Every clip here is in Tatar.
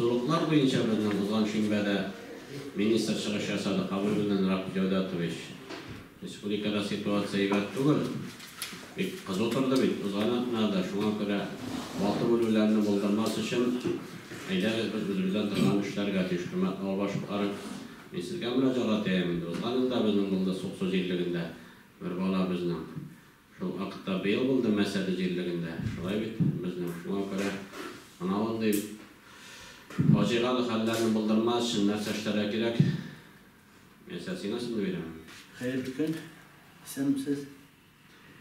Сулыклар буенча безнең узган шимбәдә министр чыгыш ясады, кабул белән Рафик Җәүдәтович. Республикада ситуация әйбәт түгел. Бик кызу торды бит узган атнада. Шуңа күрә батып үлүләрне булдырмас өчен әйдәгез без үзебездән торган эшләргә тиеш. Хөрмәтле авыл башлыклары, мин сезгә мөрәҗәгать итәм инде. Узган елда безнең булды Суксу җирлегендә бер бала безнең. Шул вакытта быел булды Мәсәде җирлегендә. Шулай бит безнең. Шуңа күрә менә мондый фаҗигалы хәлләрне булдырмас өчен нәрсә эшләргә кирәк? Мияссәр, сиңа сүзне бирәм. Хәерле көн. Исәнмесез.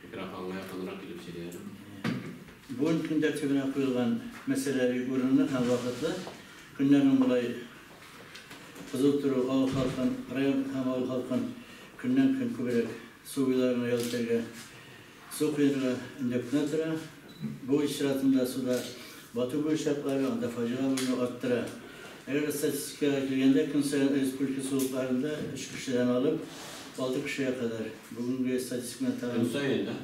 Микрофонга якынрак килеп сөйлә әле. Бүген көн тәртибенә куелган мәсьәлә бик урынлы һәм вакытлы. Көннәрнең болай кызу тору авыл халкын, район һәм авыл халкын көннән-көн күбрәк су буйларына ял итәргә, су коенырга өндәп кенә тора. Бу үз чиратында суда бату буечаклары, анда фаҗига булуны арттыра. Әгәр статистикага килгәндә, көн саен республика сулыкларында өч кешедән алып алты кешегә кадәр. Бүгенге статистика белән тагын. Көн саен, да?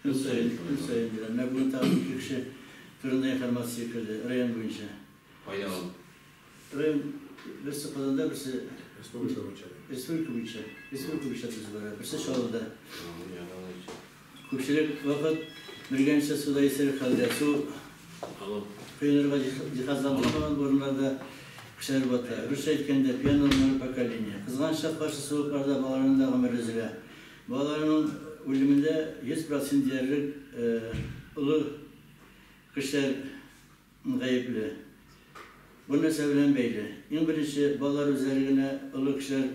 Көн саен, көн саен диләр. Менә бүген тагын ике кеше турында информация керде район буенча. Кайда ул? Район берсе Казанда, берсе Республика буенча. Республика буенча. Республика буенча төзү бара. Берсе Чаллыда. Күпчелек вакыт биргәнчә суда исерек хәлдә су коенырга җиһазландырылмаган урыннарда кешеләр бата. Русча әйткәндә, пьяное поколение. Кызганычка каршы, сулыкларда балаларның да гомере өзелә. Балаларның үлемендә 100 процент диярлек олы кешеләр гаепле. Бу нәрсә белән бәйле? Иң беренче, балалар үзләре генә, олы кешеләр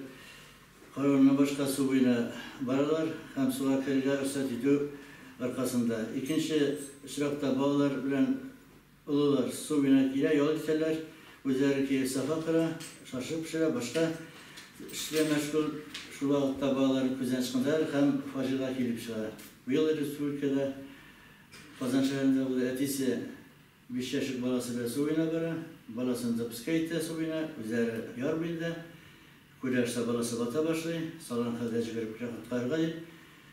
каравыннан башка су буена баралар һәм суга керергә рөхсәт итү аркасында. Икенче очракта балалар белән олылар су буена килә, ял итәләр, үзләре кәеф-сафа кора, шашлык пешерә, башка эш белән мәшгуль. Шул вакытта балаларны күздән ычкындыралар һәм фаҗига килеп чыга. Быел республикада Казан шәһәрендә булды. Әтисе биш яшьлек баласы белән су буена бара. Баласын запускать итә су буена, үзләре яр буенда. Күрә, что баласы бата башлый, салган хәлдә җибәреп керә коткарырга дип.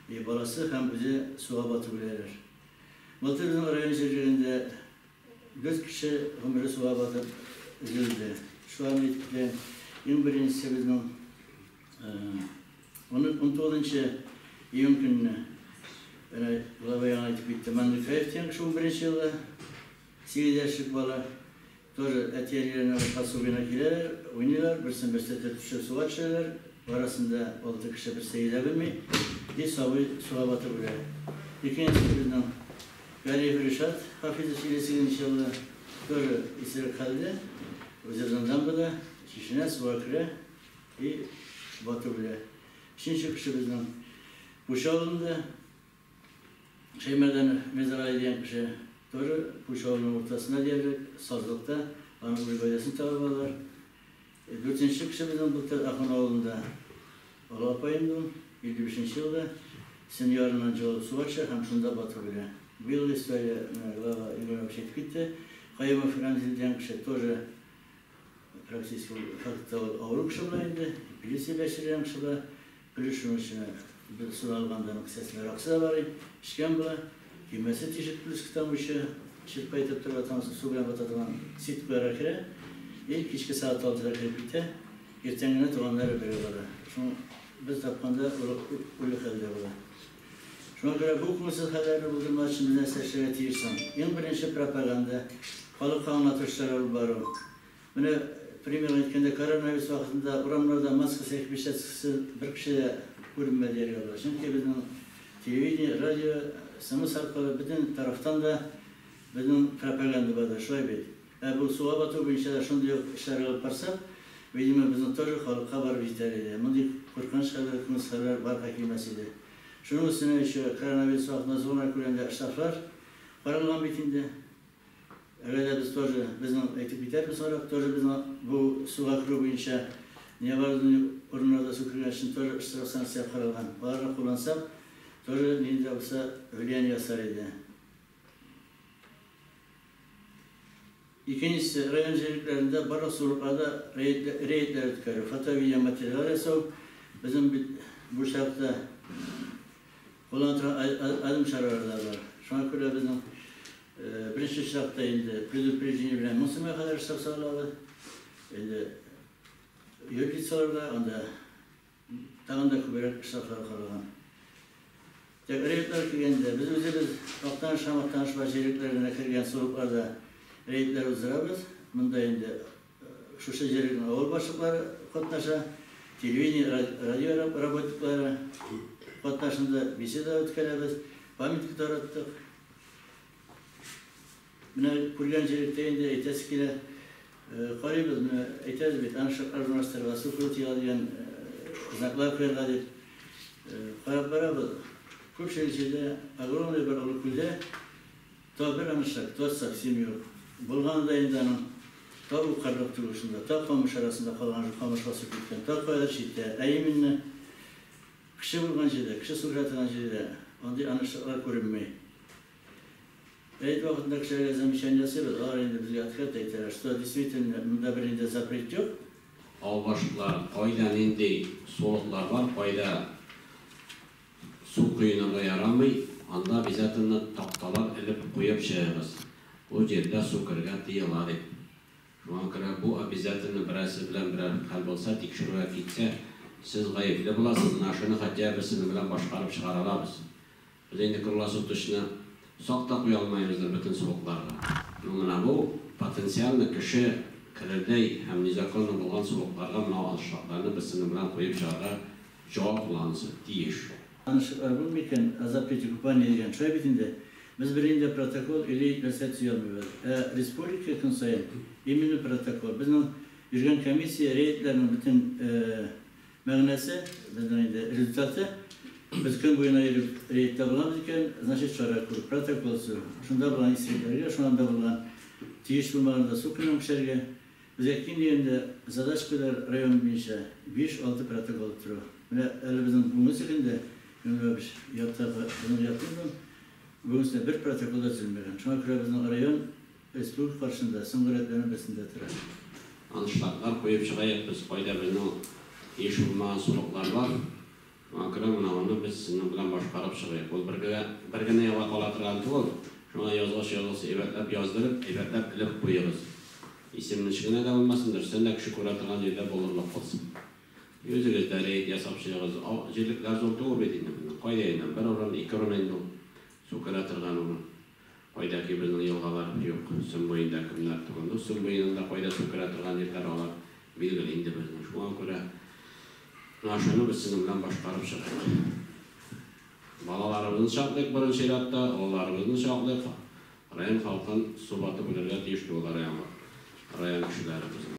И баласы һәм үзе суга батып үләләр. Былтыр безнең район җирлегендә дүрт кеше гомере суга батып өзелде. Шуларны әйтеп китәм. Иң беренчесе безнең 19 июнь көнне менә глава яңа әйтеп китте, Маңгыкаев дигән кеше 11 елда, 8 яшьлек бала, тоже әти-әниләренә башка су буена киләләр, уйныйлар, берсен берсе этеп төшереп суга төшерәләр, арасында алты кеше берсе йөзә белми, и сабый суга батып үлә. Икенчесе безнең Галиев Ришат Хафизович 58 елда, тоже исерек хәлдә, үзе безнең дамбада чишенә, суга керә, И батып үлә. Өченче кеше безнең Пучы авылында Шәймәрданов Мирзагали дигән кеше тоже Пучы авылының уртасында диярлек, сазлыкта аның үле гәүдәсен табып алалар. Дүртенче кеше безнең былтыр Ахун авылында олы апа инде ул, 55 нче елда Сөн ярыннан җыгылып суга төшә һәм шунда батып үлә. Быелгы история менә глава Илнур абый әйтеп китте. Каюмов Рәмзил дигән кеше тоже Практически ул фактта ул авыру кеше була инде, эпилепсия белән чирләгән кеше була. Плюс шуның өчен бер су алганда аның кесәсендә аракысы да бар иде, эчкән була. Төймәсе тишек плюс к тому еще чирпәйтеп тора, торган су белән бата торган сит куярга керә. И кичке сәгать алтыда кереп китә. Иртән генә туганнары бергә бара. Шуның без тапканда ул үле хәлдә була. Шуңа күрә бу күңелсез хәлләрне булдырмас өчен без нәрсә эшләргә тиеш соң? Иң беренче пропаганда, халыкка аңлату эшләре алып бару. Менә, примерно әйткәндә, коронавирус вакытында урамнарда маскасы яки перчаткасыз бер кеше дә күренмәде дияргә була. Чөнки безнең телевидение, радио, смс аркылы бөтен тарафтан да безнең пропаганда барды, шулай бит? Ә бу суга бату буенча да шундый ук эшләр алып барсак, видимо, безнең тоже халыкка барып җитәр иде. Мондый куркыныч хәлләр, күңелсез хәлләр барырга килмәс иде. Шуның өстенә еще коронавирус вакытында зур гына күләмдә штрафлар каралган бит инде. Әгәр дә без тоже, безнең әйтеп китәрбез соңрак, тоже безнең бу суга керү буенча необорудованный урыннарда су кергән өчен тоже штраф санкция каралган. Аларны куллансак, тоже нинди дә булса влияние ясар иде. Икенчесе, район җирлекләрендә барлык сулыкларда рейдлар үткәрү, фото-видеоматериаллар ясау. Безнең бит бу чакта куллана торган аерым чаралар да бар. Шуңа күрә безнең Беренче чиратта инде предупреждение белән 1000 сумга кадәр штраф салабыз. Инде юрлицаларга анда тагын да күбрәк штрафлар каралган. Тик рейдлар килгәндә без үзебез Актаныш һәм Актаныш бар җирлекләренә кергән сулыкларда рейдлар уздырабыз. Монда инде шушы җирлекнең авыл башлыклары катнаша, телевидение, радио работниклары катнашында беседа үткәрәбез, памятка тараттык. Менә күргән җирлектә инде әйтәсе килә, карыйбыз, менә әйтәбез бит, аншаклар урнаштырырга, су керү тыела дигән знаклар куярга дип. Карап барабыз. Күпчелек җирдә огромный бер олы күлдә та бер аншак, та совсем юк. Булганы да инде аның та ук карлык түгел шунда, та камыш арасында калган, камыш басып киткән, та каядыр читтә. Ә именно кеше булган җирдә, кеше су керә торган җирдә андый аншаклар күренми. Рейд вакытында кешеләргә замечание ясыйбыз, алар инде безгә открыто әйтәләр, что действительно монда бернинди запрет юк. Авыл башлыклары кайда нинди сулыклар бар, кайда су коенырга ярамый, анда обязательно такталар элеп куеп чыгыгыз. Бу җирдә су керергә тыела дип. Шуңа күрә бу обязательно берәрсе белән берәр хәл булса, тикшерүгә китсә, сез гаепле буласыз. Менә шуны хотя бы сезнең белән башкарып чыгара алабыз. Без инде круглосуточно сак та куя алмыйбыздыр бөтен сулыкларга. Ну менә бу потенциально кеше керердәй һәм незаконно булган сулыкларга менә аншлагларны без сезнең белән куеп чыгарга җаваплансы тиеш. Аншаклар булмый икән, о запрете купания дигән шулай бит инде. Без бернинди протокол или нәрсә төзи алмыйбыз. Ә республика көн саен именно протокол. Безнең йөргән комиссия рейдларның бөтен мәгънәсе, безнең инде результаты, без көн буена йөреп рейдта булабыз икән, значит чара күрү, протокол төзү. Шунда булган исерекләргә, шунда булган тиеш булмаганда су коенган кешеләргә. Безгә ким дигәндә задача куйдылар район буенча 5-6 протокол тору. Менә әле безнең бүгенге көндә, ятта безнең ятты, бүгенге бер протокол да төзелмәгән. Шуңа күрә безнең район республика каршында соңгы рәтләрнең берсендә тора. Аншлаглар куеп чыгайык без, кайда безнең тиеш булмаган сулыклар бар. Шуңа күрә менә аны без сезнең белән башкарып чыгайык. Ул бер генә елга кала торган түгел. Шуңа язгач язгыз әйбәтләп яздырып, әйбәтләп элеп куегыз. Исемне генә дә булмасын, дөрестән дә кеше күрә торган җирдә булырлык булсын. Үзегез дә рейд ясап чыгыгыз. Җирлекләр зур түгел бит инде. Кайда инде бер урын, ике урын инде ул су керә торган урын. Кайда ки безнең елгалар юк, Сөн буенда кемнәр түгел. Ну, Сөн буенда кайда су керә торган җирләр алар билгеле инде безнең. Шуңа күрә менә шуны без сезнең белән башкарып чыгыйк. Балаларыбызны саклыйк беренче чиратта, олыларыбызны саклыйк. Район халкын су батып үләргә тиеш түгел район кешеләре безнең.